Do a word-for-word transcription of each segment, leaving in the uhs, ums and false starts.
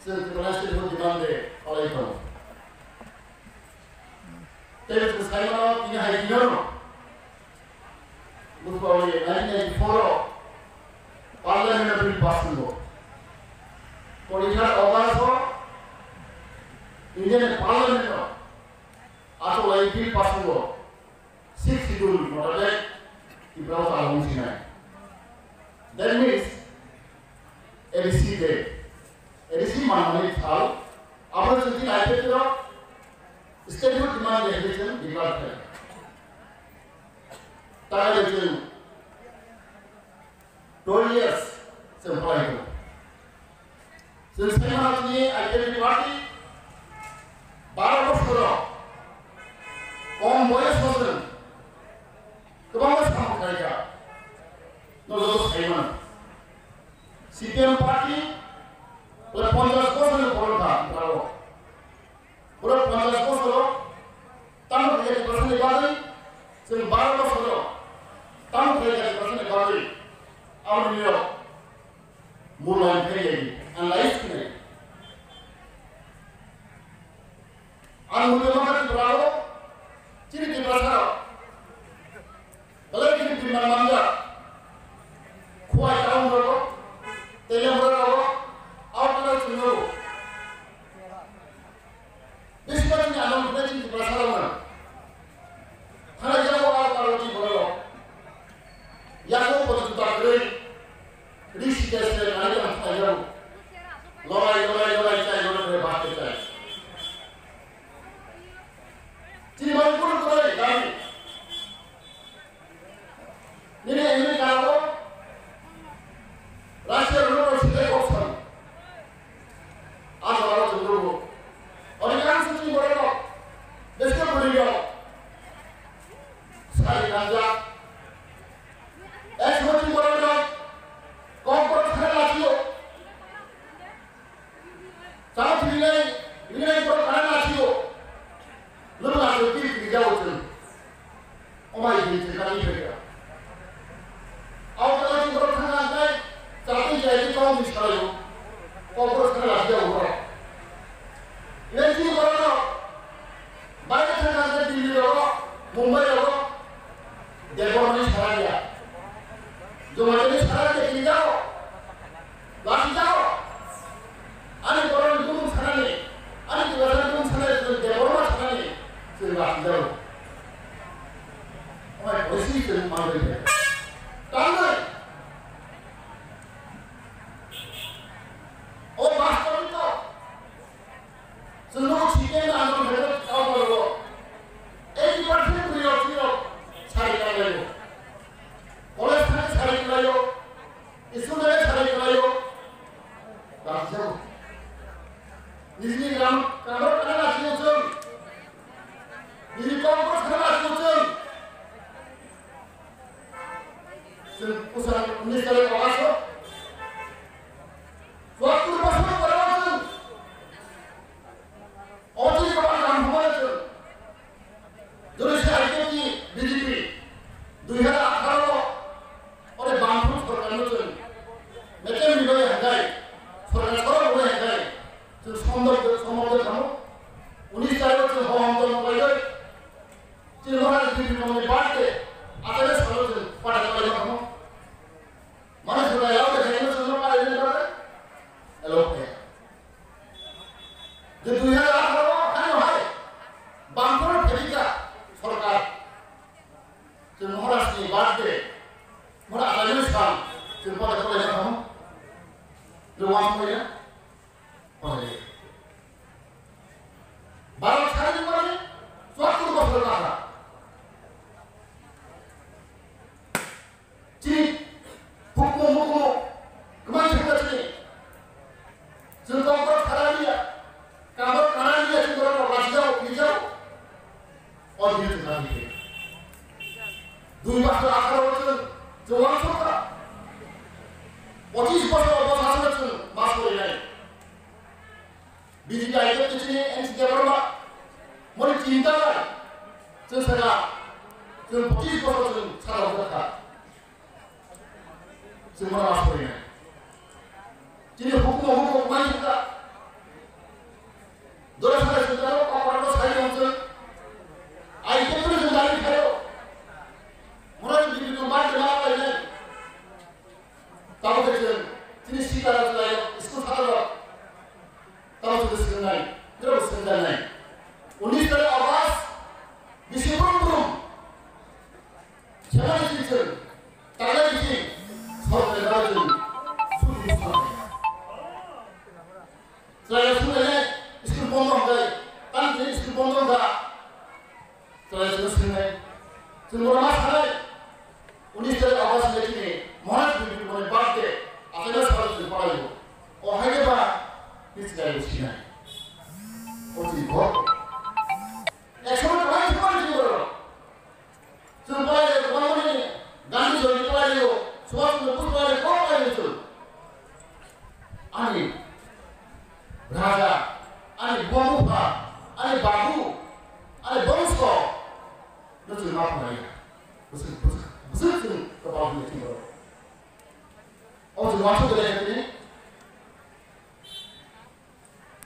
Chwng Tripura State bo demand de palai tongo. Tei chwng sai mano tini hai tini no. Buphang ni nineteen ninety-four o Parliament o bill pass wngo. Twenty-third August o Indian Parliament o achuk lai bill pass wngo. Sixth Schedule motabe Tripura o chalo wngsinai. That means A D C day. A D C manmani thal, abo chwng tini I P F T rok statehood demand de hinwi chwng declare khlai. Takhai de chwng twelve years chwng phalai tongo. Chwng sai mano tini I P F T party baro bosoro kom boyos o chwng kwbangma samung khlaikha. No joto sai mano. C P M party prai ponchash bosorni borok kha borok. Borok ponchash bosoro tamo khlai kha Tiprasani bagwi, chwng baro bosoro tamo khlai kha Tiprasani bagwi. Aboni nirok mulai khaiyadi, analyze khaiyadi. Ang mujung mata Tripura o, chini Tiprasa rok, belai kheno bimar manjak, Khowai town rogo, Teliamura rogo, outlaw chwng rogo. Bisi ba chini anong khe chini Tiprasa rok no. Thana yago outlaw chini borok rok. Yago poto juta kwrwi. Rishikesh le nai tang thai yago. Lorai, lorai, lorai chai, lorai, lorai, bak chai. Chini bai kunu kunu ri kami. Nini America o Russia rok no sile kok san. Asa ro chundru. Ori kan su chini borok rok. Besi kuri yo. Sari kanja. Es mo chini borok rok. Kok borok thai la chiyo. Chao thwinai, rinai borok kana nachiyo. Lwng nachiyo kiri kiri jao chwng. Omai kiri kiri kani kiri kiri. Au kala chwng borok thangna angkai, chao twi jai twi kong twi salayo. Kok borok thangna nachiyo borok. Rinai chwng borok no. Baire thangkha khe Delhi rogo, Mumbai rogo, Debbarmani sara ya. Jomajani sara ya, tini jao. Lasi jao. Ani borokni gumung sanani, ani Tiprasani gumung sanani, chwng Debbarma sanani, chwng lasi jao. Omai boisi chwng manwi khe. Tangnai. O bastobito. Chwng no sikhe na ano hero tao baro. Eighty percent bwrwi rok chini rok sari kalaio. College thani sari kalaio. School thani sari kalaio. Bangsa. Nini gram, gram kana na sini chwng. Nini kong kana na sini chwng. Chwng bwswk minister o aso. Chwng bwswk borok chwng. Ochi kwbang kaham hwnmano chwng. Jori se I P F T B J P dui hajar atharo ore bangphru sorkarno chwng metem rinai hwnkhai, sorkar sorok hwnwi hwnkhai, chwng somdok somdok thamo. Unis tarikh chwng hom hom tong khlaigwi. Chini Maharaj Bipin Mamoni birthday, atare salo chwng pata kalaima kamo. Mane swnai lao de khaino chwngno pata ina bare. Elo khe. Je dui hajar atharo haino hai. Bangkoro phedika sorkar. Chwng Maharaj ni birthday. Mora atare sal chwng pata kalaima kamo. Rwang khaina. Bharat sari mani chwattor bosor kha. Chini hukumu hukumu kwmai thangna chini. Chwng tongkor khara liya, kamor khara liya, chwng borok rok lachijao, phijao. O dini chwng nang khe. Dui bosor atharo bosor chwng uansukha. Pochis bosor bosor chwng mas korinai. B J P I P F T chini N C Debbarma moni chinta lai. Chwng saka, chwng pochis bosor chwng saka hokha. Chwng mano mas korinai. Chini hukumu hukumu kwmai saka. School thani rok tamo swngwi swngnai, tamo swngjaknai. Unis tarik August bisi brum brum sengmani sing sing tanglai bisi sorkari bai chwng suk suk swngnai. Chwrairok swnglainai, school bondo hwnkhe, tamo tini school bondo wngkha. Chwrairok swnglainai, chwng bono ma sanai, unis tarik August le chini Maharaj Bibir Kumar ni birthday, achaima salo chwng palaio. O hai khe ba, bisi kaibo sinai. O chini bhor. Ek somoy kwbangma chini borok. Chwng palaio kwbangmani Gandhi Jayanti palaio, Subhash Chandra Bose palaio, kwbangma palaio chwng. Ani raja, ani buma bupha, ani babu, ani bongso no chwng ma phalaiya. Bwswk, bwswk, bwswk chwng kwpal hwnwi thwio. O chwng uansuk khe tini.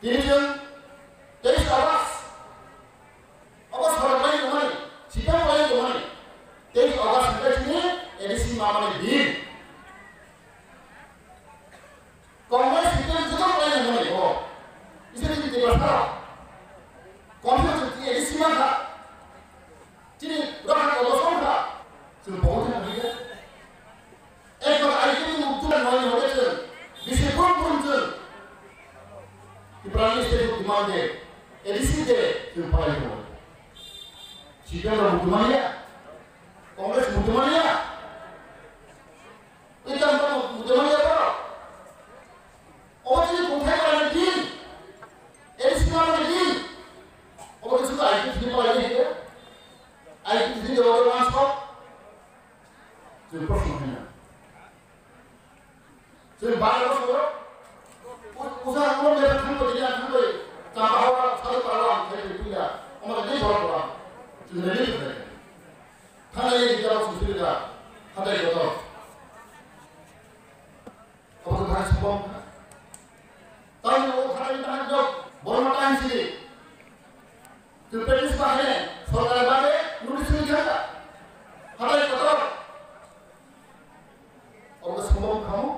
Tini chwng teis August. Obo sorok bai tongmani, sitang bai tongmani. Teis August hwnkhe chini A D C mamani din. Congress sitang joto bai tongmani bo. Ise chini Tiprasa. Congress chini A D C mankha. Chini rokha kosong kha. Chwng bo thang kha. Ekbar I P F ni mukti no hoi hoi chwng bisi brum brum chwng Tiprani state mukti man de, A D C de chwng palai tongo. C P M rok mukti man ya, Congress mukti man ya, Itam tamo mukti man ya borok. Obo chini kungthai palani din, A D C palani din. Obo khe sudu I P F ni palai ya, I P F ni jawab wansok. Chwng proshno khaina. Chwng bara bosor, u-, usa ulo mera thangbai, ya thangbai, chamba hawa, sadu para, ang khai puila, omo de bor bor. Chwng rally khlai. Thangna ye jawab sumsuri da, hatai kotor. Omo de bhai sabong. Tamo o thai thai jok, borma thai siri. Chwng practice bahai, sorkar bahai, notice rwi thangkha. Hatai kotor. Obo sambung khamu.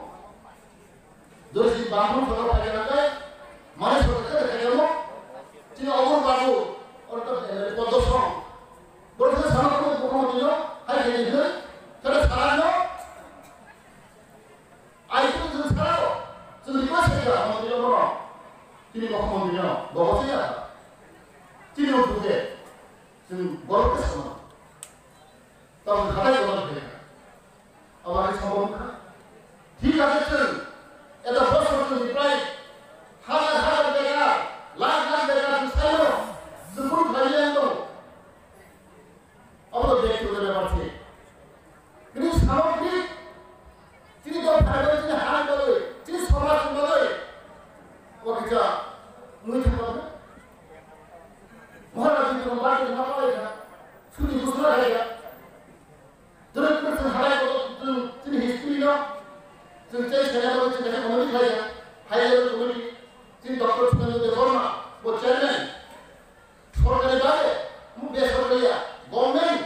Jodi si bangkung sorkar phai kha khe, mane sorkar khe khaijamo. Chini obo babu, ortho M L A pondo song. Borok khe sama khe bukhang dino, hai khe dino, khe sarano. Ai chwng chwng sarao, chwng request khaikha, mantri no bono. Chini mokha mantri no, bobo se ya. Chini utuke, chwng borok khe sama. Tamo hatai bono khaikha. Abo hai sambung kha. Thik ase chwng, eta bosor chwng ni prai hajar hajar bekar, lakh lakh bekar chwng saimano, chwng kunu khlaiya wng tongo. Abo to bektigoto bepar se. Kintu samagrik, chini dopha ni bagwi, chini ha ni bagwi, chini somaj ni bagwi, o kisa mui thang bagwi. Maharaj ni bagwi ma palai kha, sudi gusla khai kha. Dole dole chwng halai ko chwng chini history no, chwng change khaina bagwi chwng kaisa committee khlai kha, high level committee, chini Doctor Subendra Debbarma, bo chairman. Sorkari bai, omo besorkari ya, government.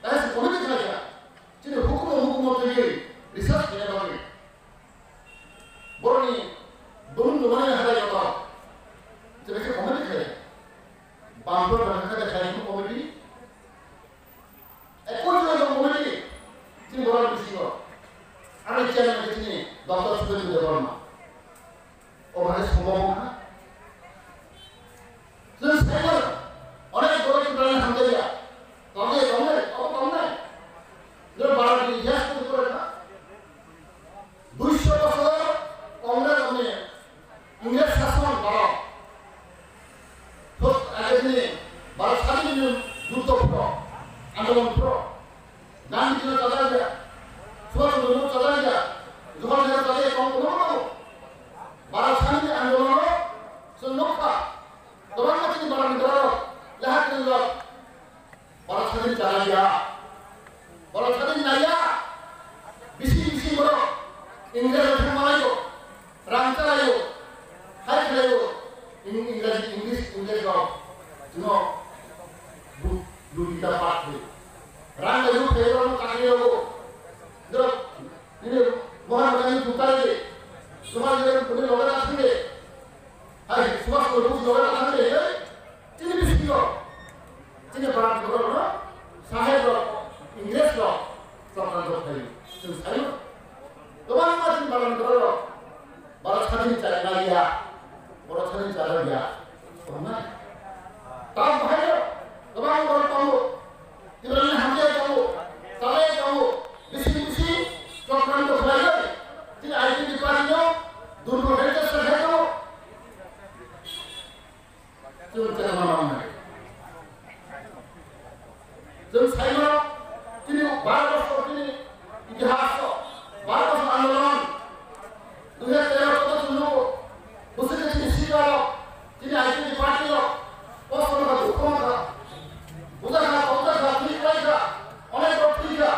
Kaisa committee khlai kha. Chini hukumu, hukumu twiwi research khaina bagwi. Boroni bumung bumani harai joto. Chini khe committee khlai kha. Bangkok bangkha khe khlai committee. Ekoi jon committee. Chini borok bisingo. Ani chairman khe chini Doctor Subendra Debbarma. O hai sombong kha. Chwng sai mano, onek borok Tiprani hamjak ya. Tongya, tongnai, obo tongnai. Chwng Bharat ni itihas ko pore kha. Duisho bosor Congress ni Ingres sason Bharat. Thot age ni Bharat sadin ni juddo pro, andolon pro. Gandhi no chajak ya, Subhash Chandra Bose chajak ya, Jawaharlal Nehru chajak ya, tong kono kono. Bharat Shanti Andolon o chwng nukha, kwbangma chini Bharat ni borok Tini loge na thangde, hai, Subhash Chandra Bose loge na thangde, eh, tini bisingo, tini barat borok no, saheb rok, Ingres rok, chokran rok hai, chwng sayo. Kwbangma tini barat borok rok, barat sadin chai na ya, barat sadin chai na ya, kwbangma. Tam bahai rok, kwbang borok tongo. Tiprani hamjai tongo, chalai tongo, bisi bisi chokranto khlaiwi, tini I P F T party no durbol khlai chesta khlai tongo. Chwng chekma mangnai. Chwng saimano, tini baro bosor tini itihas o, baro bosor andolon, dui hajar tero joto chwng nugo, bwswk khe chini sika rok, chini I P F T party rok, kosto wngkha, dukhu wngkha, bujakha, tongjakha, thwi khlaikha, onek rok thwikha.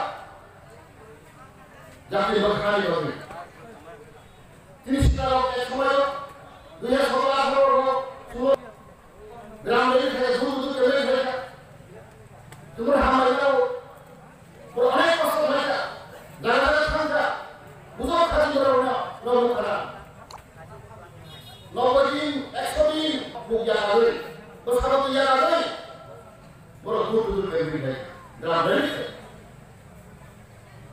Jati rok khani rok ni. Chini sika rok ek somoy o, dui hajar sotoro atharo rok, sulo, gram reli khe, duk duk khe reli khe. Tumor hambai rok. Borok onek kosto khlaikha, jaga jaga thangkha, bujok kha chini borok no, no nukha na. Noboi din, ekso din, buk yagagwi, bwskango twi yagagwi, borok dur dur khe wngwi khlaikha, gram reli khe.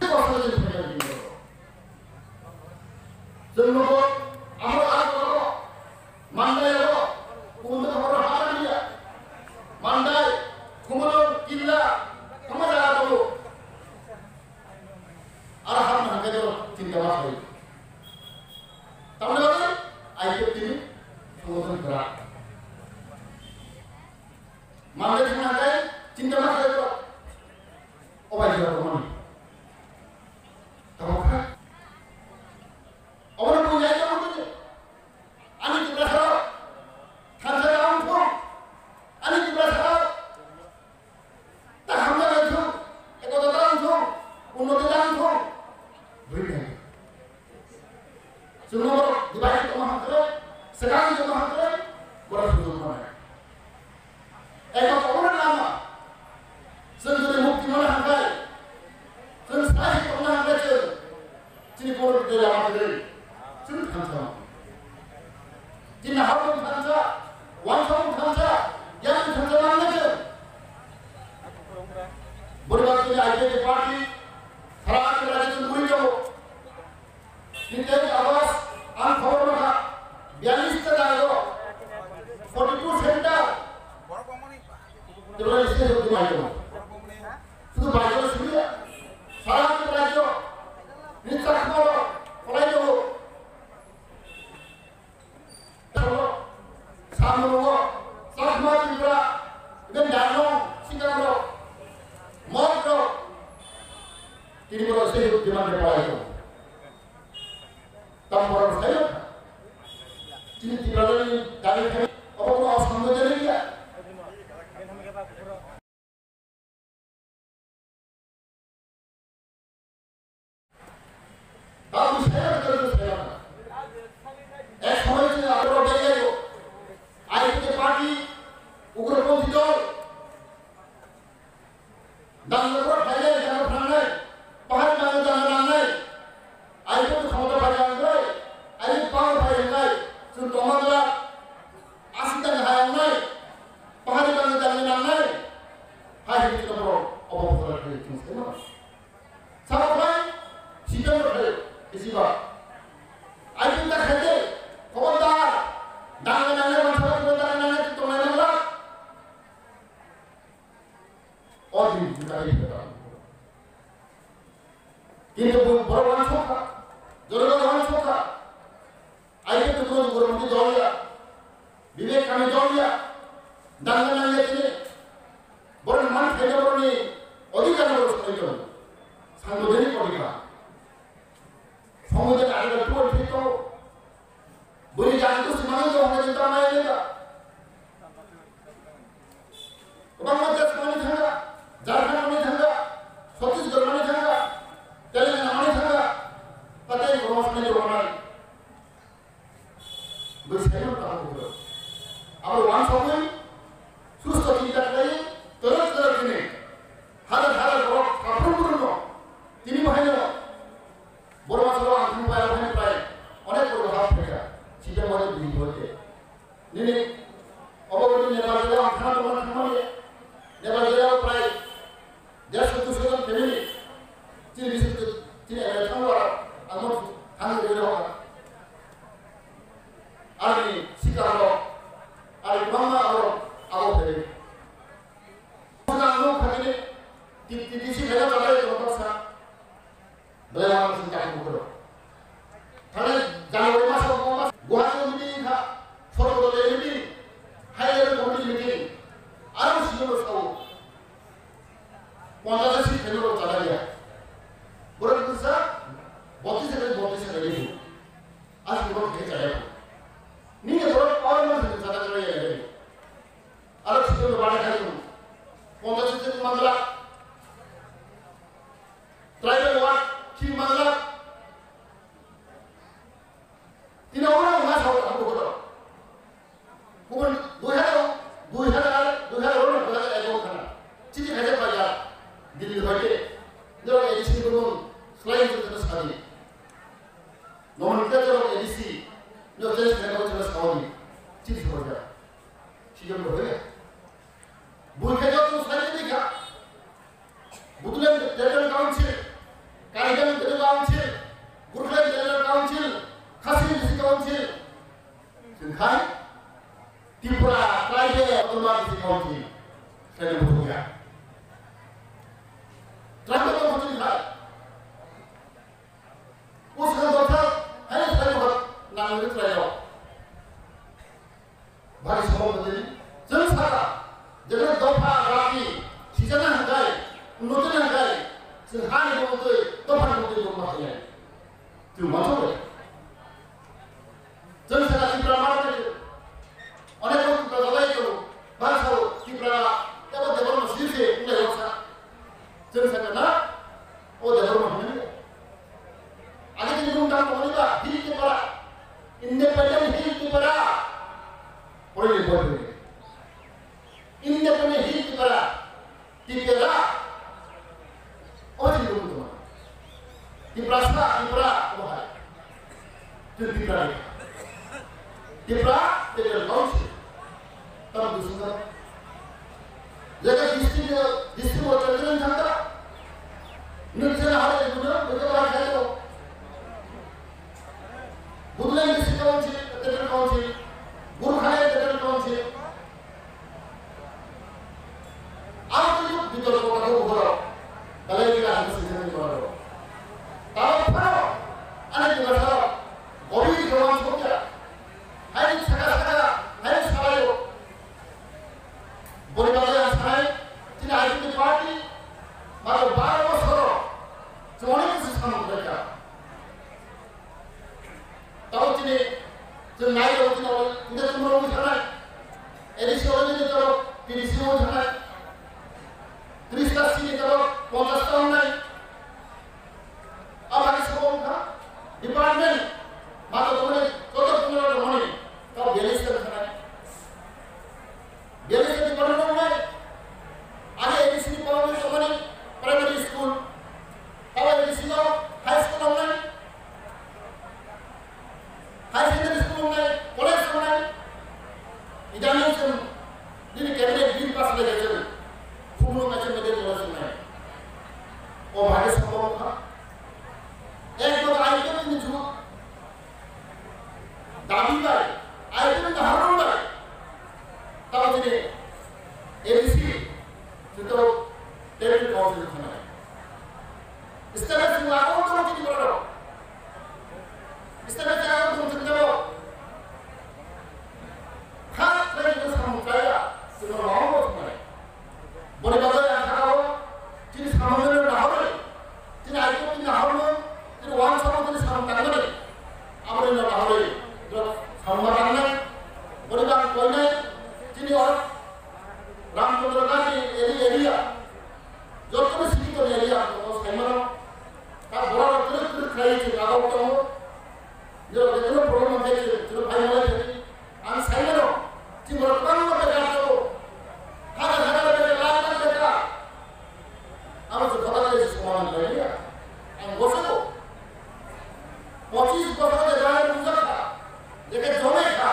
Kosto chini khlaikha chini borok. Chwng nugo, amo aro tongo, Mandai o, kubun khe oro ha tang ya. Mandai, Khumulwng, Killa, kwbangma jaga tongo. Aro hapna hwnkhe to chinta ma khlai. Tamni bagwi I P F T ni songothon kwrak. Mandai thangna hwnkhe chinta ma khlai to. Obai jora tongmani. Tamo kha? Obono buini ai tongmani. Ani Tiprasa rok thansa da wng thung, ani Tiprasa rok ta hamya bai thung, ekota da wng thung, unnoti da wng thung. Bwrwi nai. Chwngno borok divide tongma hamkrai, swkang tongma hamkrai, borok sujung manai. Ekota obo lama. Chwng jodi mukti mana hangkai, chwng sai tongna hangkai chwng. Chini borok de lama kwrwi. Chwng thansa. Chini habung thansa, wansong thansa, yang thansa nangna chwng. Borok chini I P F T party, sara chwng rajya chwng buri tongo. Tini tei August ang khobor mankha, biyalish ta jaga o, forty two center. Tebra state of Dimai tongo. Sudu Baidal simi ya, sara Tripura rajyo ni Chakma rok kwlai tongo. Samung o Chakma Tripura, even Darlong, Sikang rok, Mot rok, tini borok state of Dimai kwlai tongo. Tam borok sai rok. Chini Tiprani dai khai obo no asam no jani ya. Babu saya betul saya. Ek somoy chini aro dai ya yo. I P F T party ugroponthi dol. Dangla borok phainai, dangla phangnai, pahari dangla dangla nangnai, aiboni khomota phai nangnai, aiboni power phai nangnai, chwng tongma glak, aswk dangla hai nangnai, pahari dangla dangla nangnai, hai hwnwi chwng borok obo bwsajak khe chwng sai mano. Sabo khlai, sitang rok khlai, bisi ba. Aiboni ta khaide, khobor da, dangla nangnai, wansa dangla nangnai, chwng tongnai manglak. O din bwkha ri khe tong. Kintu bo borok wansuk kha, jorok wansuk kha. Aike tukro tukro mudi dol ya, Vivek kami dol ya, dangla nang ya tini. Borok man khaina borokni odhikar borok sai tong. Sangbo deni odhikar. Sangbo deni article two and three tongo. Bwrwi jati gosti manwi tong hwnwi tamo maya nai ba. Kwbangma Jharkhand manwi thangkha, Jharkhand manwi thangkha, Chhattisgarh manwi thangkha, Telangana manwi thangkha, tatai kwbangma sanai tongmani. Bwsai no tamo kwrwi. Abo wansugwi susto chinta khlaiwi twrwk twrwk hwnwi hajar hajar borok saphuru borokno tini bahaino Borok masalo ang thung pai, ang thung pai, onek borok hap phaikha. Ani sikaro, ani mama aro abo pere. Suna anu khagini, ti ti ti si khela chalai ko baksa. Belai ang sing tak ko. Thane January mas ko mas Guwahati meeting kha, sorbo dole meeting, high level committee meeting. Aro sino ro sao. Ponchash seat khelo ro chalai ya. Borok kisa, botis seat, botis seat khelo. Asli borok khe chaya. Nini borok power man se chaya chaya ya. Aro sito bana khai. Ponchash seat manglak. Tribal ward, three manglak. Tini oro ma sa ko ko. Kubun dui hajar, dui hajar, dui hajar oro dui hajar ego khana. Chini hajar paja. Delhi hoite. Nero A D C ko slide ko sadi. Nomenclature of A D C, no change khe no change kawani. Chini se hoja. Chini se hoja. Bui khe joto sai ni kha. Bodoland Territorial Council, Karbi Anglong Territorial Council, Gurkha Territorial Council, Khasi District Council. Sing khai Tripura Tribal Autonomous District Council. Sai ni buya. Tribal Council khai. Usang dothar, hai sai dothar, nang ni try rok. Bari sabok bwtwi, chwng saka, jekhe dopha rati, sijana hwnkhe, unnoti hwnkhe, chwng hani bwtwi, dopha ni bwtwi tongma haiya. Chwng uansukha. Chwng saka Tipra market, onek rok Tipra jalai tongo, bangsa o Tipra, tebo Debbarma sirse, wnglaio sa. Chwng sakha na, o Debbarma hwnwi. Age chini mung tang tongmani ba, Hill Tipra. Independent Hill Tipra. Poroi ni boi boi. Independent Hill Tipra. Tipra. O chini mung tongmani. Tiprasa, Tipra, obo hai. Chwng Tipra ni. Tipra Federal Council. Tamo dusung kha. Jaga district, district o tendering thangkha. Nwng chwng hare guna, guna ba khayo. Bodoland District Council, Federal Council, Gurkha Federal Council. Ang tu bitor kota ko bukoro. Dalai bila ang sing sing bukoro. Tamo phano, ani bila sa, gobi jawan sokya. Hai saka saka, hai sarayo. Boni bagwi ang sanai, chini I P F T party, mato baro bosoro, chwng onek kisi samung khlaikha. Tamo chini, chwng nai rok chini oro, chini chwng rok wngwi thangnai. A D C oro chini toro, T D C oro thangnai. Tris ta seat ni toro, ponchas ta wngnai. Aboni sabo wngkha department, mato tongmani, joto tongmani, tongmani, tao biyalish ta wngkha nai. Biyalish ta department wngnai. Ani A D C ni power ni tongmani primary school, tao A D C no high school wngnai. High secondary school wngnai, college wngnai. Idani chwng nini cabinet bill pass khlai khe chwng Khumulwng kaisa medical college wngnai. O bagwi sabo wngkha. Ekbar I P F T ni jugo dabi bai, I P F T ni haron bai. Tamo chini A D C, chwng to Territorial Council thangnai. State ni lago tamo chini borok. State ni lago tamo chini borok. Kha khlai ni samung kaya, chini borok thangnai. Boni bagwi ang sakao chini samungno nahorwi, chini I P F T ni nahormung, chini uansukmung chini samung tangnani. Aborokno nahorwi borok samung ma tangnai. Boni bagwi koinai chini o Ramchandra Gandhi area, area, jotono sikito area ang tongo saimano. Ta borok rok kwrwk kwrwk khlaiwi chini agok tongo. Jero jekono problem wngkhe chwng, chwng phai manlai thani. Ang sai mano, chwng borok kwbangma bekar tongo. Hajar hajar bekar, lakh lakh bekar. Abo chwng khoda khe se soman khlai ya. Ang bosongo pochis bochor je bai rwjak kha, je khe jome kha,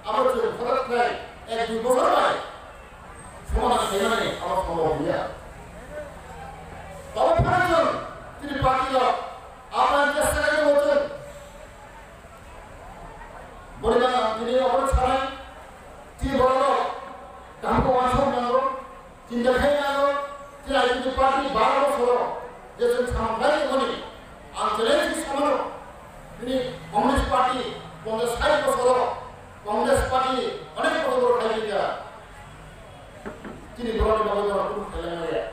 abo chwng khoda khlai ek dui bochor bai soman khlai mani abo sombhob wngya. Tamo phano chwng chini party rok Apan chesta khe tongo chwng. Boni bagwi Tini obono sanai, tini borok kaham khe uansuk nango, chinta khai nango, tini I P F T party baro bosoro je chwng samung khlai tongmani, ang challenge khe samano, tini Congress party ponchash sait bosoro, Congress party onek bosoro khai kha, tini borokni bagwi norok kunu khlai maya.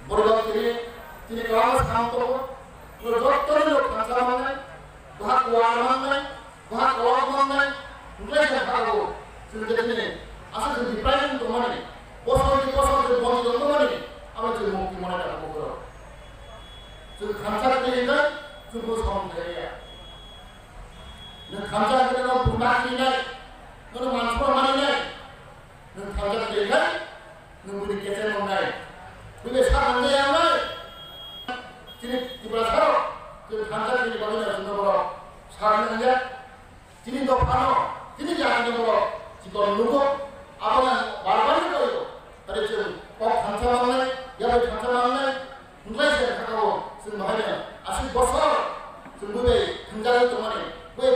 Borok tini, tini kwbangma sam tongo, norok jottoni norok thansa mangnai, bahai kuar mangnai, Boha kolok mangnai, hwnkhai se kha o, chwng je tini, aswk chwng depression tongmani, bosor ni bosor chwng bondi tongmani, abo chwng mukti mona kha bukhuk rok. Chwng thansa twi hwnkhai, chwng bo som thai ya. Nwng thansa hwnkhai no buma twi nai, nono mansukma mani nai, nwng thansa twi hwnkhai, Nwng bini kechar wngnai. Bini sak nangya wngnai. Chini Tiprasa rok, chini thansa chini bagwi no chwngno borok sak nangya. Chini dophano, chini jatino borok chikon nungo. Abono bar bar ni koyo. Tari chwng kok thansa mangnai, yabai thansa mangnai. Hwnkhai se khakao chwng bahai no aswk bosor chwng bui bai thwngjagwi tongmani. Bui